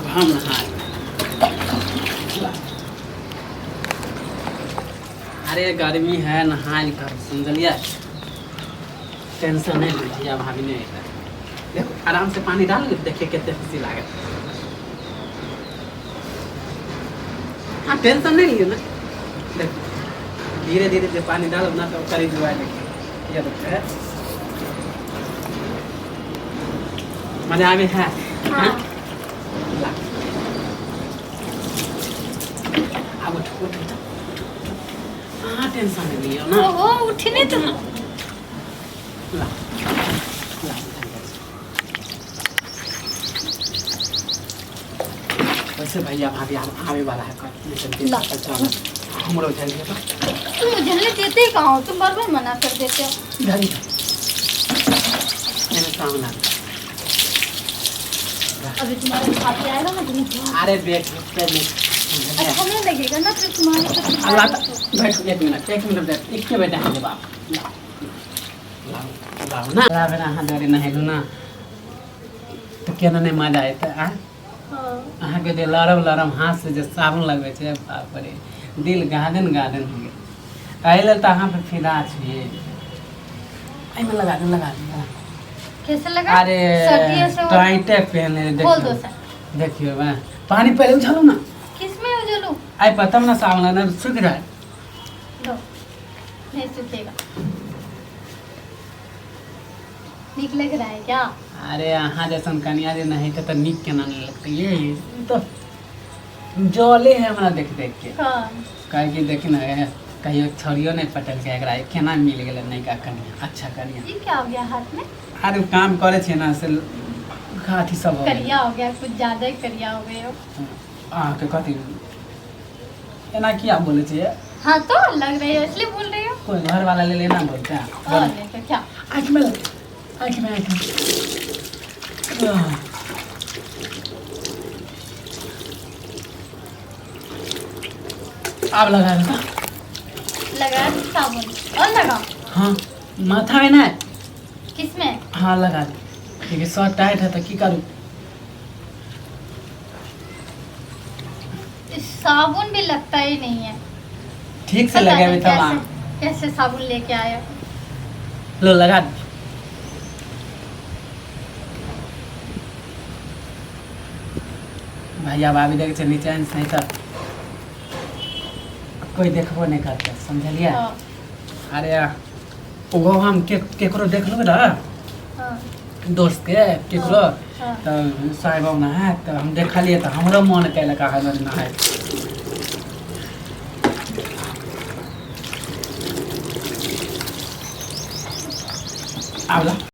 हम नहाय। अरे गर्मी है, नहाय कर, समझलिए? टेंशन नहीं ली, भैया भाभी नहीं है। देखो, आराम से पानी डाल, देखिए कितने खुशी लागत। हाँ, टेंशन नहीं लियो ना। देखो, धीरे धीरे जो पानी डालो ना तो करी जुआ। देखिए, ये देखो है, मजा आवे है? हाँ? ला। आब उठ उठ उठ उठ। हाँ, टेंशन नहीं लियो ना। ओहो, उठने तो ला ला, वैसे भैया भाभी आवे वाला है कल। ला। हमरो जाइए तो। तुम उझलने देते ही कहाँ हो? तुम बार बार मना कर देते हो। इधर इधर, मैंने सामना। अभी तुम्हारा भाभी आएगा ना, तुम्हें बहुत अरे बैठ पे नहीं। अच्छा नहीं लगेगा ना फिर तुम्हारे साथ। अल्लाह, बैठ, एक मिनट, एक मिनट बैठ, एक के बैठा है बाप। लाओ लाओ ना, लाओ ना। अहाँ डरे नहेलू ना तऽ केना नहि मजा एतै आ? हाँ। अहाँके जे लरम लरम हाथ से जे साबुन लगबै छै, बाप रे, दिल गार्डन गार्डन हो गेल। एहि लेल तऽ अहाँ पर फिदा छियै। एहिमे लगा दू, लगा दू, लगा दू। कैसे लगा? अरे सर्दी ऐसे हो। टाइटे पहने। खोल दो देखियौ सर। देखियौ बा, पानी पहले उछालू ना। किसमें उजलू? आइ पर तब ना साबुन लगा, सूख जाए। दो, नहीं सूखेगा। निक लग रहा है क्या? अरे, अहाँ जैसन कनिया जे नहीं तऽ नीक केना नहि लगतै? ये तऽ जले है हमरा देख देख के। हाँ। काहे कि देखी ना, कहियो छड़ियो नहि पटलकै एकरा, केना मिल गेलै नयका कनिया, अच्छा कनिया। ये क्या हो गया हाथ में? अरे, काम करै छियै ने, से अथी सब हो गेलै। करिया हो गया, कुछ ज्यादा ही करिया हो गए हो। अहाँके कथी, एना किया बोलै छियै? हाँ तो लग रही है, इसलिए बोल रही हो। कोई घर वाला ले लेना बोलते हैं। और नहीं तो क्या। आँख में लग, आँख में, आँख में। आह। आब लगा दो। लगा साबुन और लगा। हाँ, माथा में ना। किसमें? हाँ, लगा दे, क्योंकि शर्ट टाइट है तो की करूँ? साबुन भी लगता ही नहीं है। ठीक से पता लगे नहीं तब। कैसे कैसे साबुन लेके आया। लो, लगा दे। भैया भाभी देख छै नीचे से, नहीं तऽ कोई देखबो नहीं करते, समझलियै? हाँ। अरे, ओहो हम के केकरो देखलहुँ ने, दोस्त के केकरो, तऽ साहेब नहाय तऽ हम देखलियै तऽ हमरो मन कयलक अहाँ लग नहाय। आब ला।